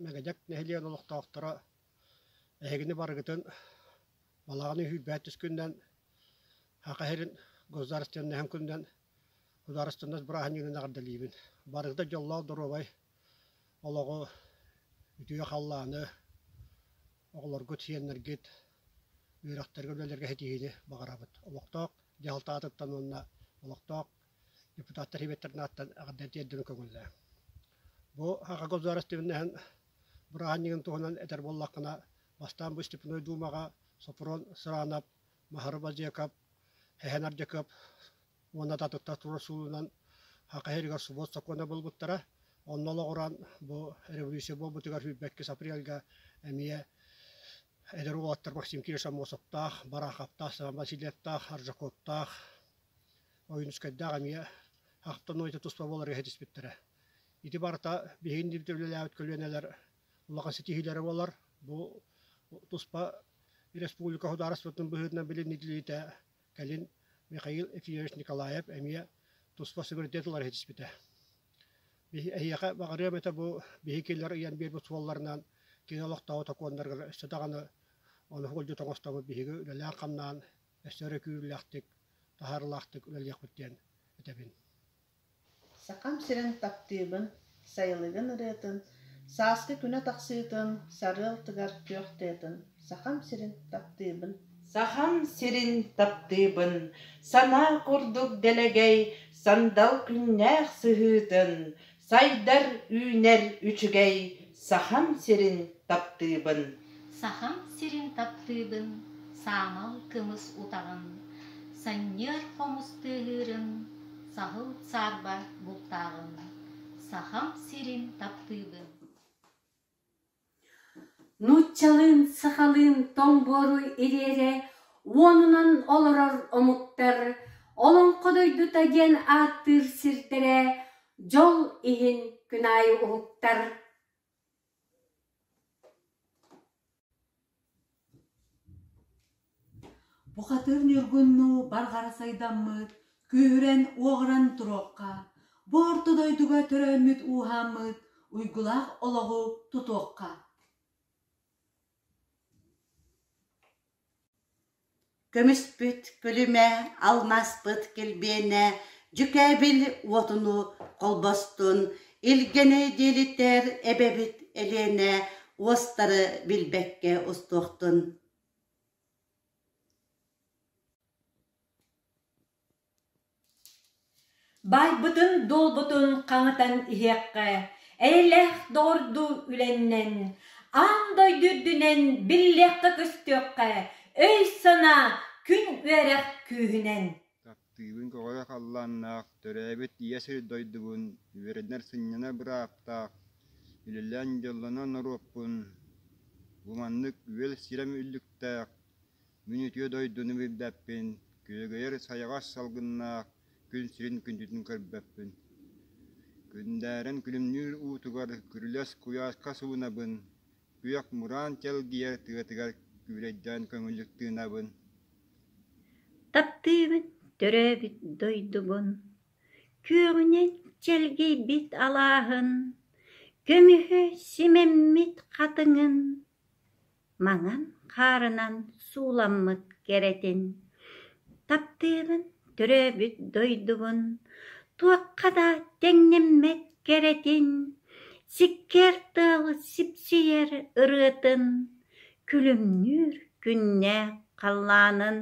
Мэгэдьэк нэһилиэгин олохтоохторо эһигини барыгытын балаҕан үһүйбэт үс күнүнэн Саха сирин государственноһын күнүнэн судаарыстыбаннас бырааһынньыгынан эҕэрдэлиибин. Барыгыта дьоллоох доруобай олоҕу, үтүө халлааны, оҕолоргут, сиэннэргит үөрэхтэргэ, үлэлэргэ ситиһиини баҕарабыт. Олохтоох дьаһалта аатыттан уонна олохтоох депутаттар хибиэттэрин ааттан эҕэрдэ тиэрдэрин көҥүллээ. Бу Саха государственноһын бырааһынньыгын туһунан этэр буоллаххына, бастаан бу Степной Думаҕа Сопрун Сыраанап, Маһары Бадьыакап, Эһэн Ардьакыап уонна да атыттар турар суолунан Саха сиригэр субуот сокуона булбуттара. Онно олоҕуран бу революция буолбутугар сүүрбэккис апрельга эмиэ эдэр уолаттар Максим Кириллович Аммосовтаах, Бараховтаах, Степан Васильевтаах, Аржаковтаах, Ойуунускайдаах эмиэ автономия туспа буоларга ситиспиттэрэ. Ити барыта биһигини үлэлээбит көлүөнэлэр улахан ситиһиилэрэ буолар. Бу туспа республика судаарыстыбатын быһыытынан билиниллиитэ кэлин Михаил Ефимович Николаев эмиэ туспа суверенитет ылар ситиспитэ. Эһиэхэ баҕарыам этэ бу биһиги кинилэр ыйан биэрбит суолларынан кини олохтоох сокуоннарыгар өссө даҕаны ону уолдьут оҥостобут биһиги үлэлээн-хамнаан өссө өрө күүрүүлээхтик, таһаарыылаахтык үлэлиэхпит диэн этэбин. Сахам сирин таптыыбын, сайылыгын ырыатын, сааскы күнэ тахсыытын, сарыал тыгар күөх тыатын, Сахам сирин таптыыбын. Сахам сирин таптыыбын, санаа курдук дэлэгэй, сандал күннээх сыһыытын, сайдар үүнэр үчүгэй Сахам сирин таптыыбын. Сахам сирин таптыыбын, саамал кымыс утаҕын, санньыар хомус тыаһыырын, саһыл саарба бултааҕын. Сахам сирин таптыыбын. Нууччалыын, сахалыын тоҥ буору ириэрэ уонунан олорор омуктар Олоҥхо дойдута диэн ааттыыр сирдэрэ дьол иһин күн аайы уһуктар. Бухатыыр Ньургуннуу барҕара сайдаммыт, күүһүрэн-уоҕуран туруохха, бу орто дойдуга төрөөммүт-ууһааммыт уйгулаах олоҕу тутуохха. Көмүспүт күлүмэ, алмааспыт килбиэнэ, дьүкээбил уотунуу холбостун, илгэни диэлитэр эбэбит Элиэнэ уостары билбэккэ устуохтун. Байбытын-дуолбутун хаҥатан иһиэххэ, эйэлээх доҕордуу үлэннэн, аан дойду үрдүнэн биллиэххэ-көстүөххэ, өй-санаа, күн үөрэх күүһүнэн. Таптыыбын көҕөрө халлааннаах, төрөөбүт ийэ сир дойдубун, үөрэнэр сынньанар бырааптаах, үлэлээн дьоллонор норуоппун, бу маннык үөл сирэм үллүктээх, Мин үтүө дойдуну билбэппин, күөгэйэр сайаҕас салгыннаах күн сирин күндүтүн көрбөппүн. Күндээрэн күлүмнүүр уутугар күрүлэс куйааска суунабын, күөх мураан чэлгийэр тыатыгар күүлэйдээн көҥүллүк тыынабын. Таптыыбын төрөөбүт дойдубун, күөҕүнэн чэлгийбит алааһын, көмүһү симэммит хатыҥын, Маҥан хаарынан сууламмыт кэрэтин, таптыыбын төрөөбүт дойдубун, туохха да тэҥнэммэт кэрэтин, сиккиэр тыал сипсийэр ырыатын, күлүмнүүр күннээх халлаанын.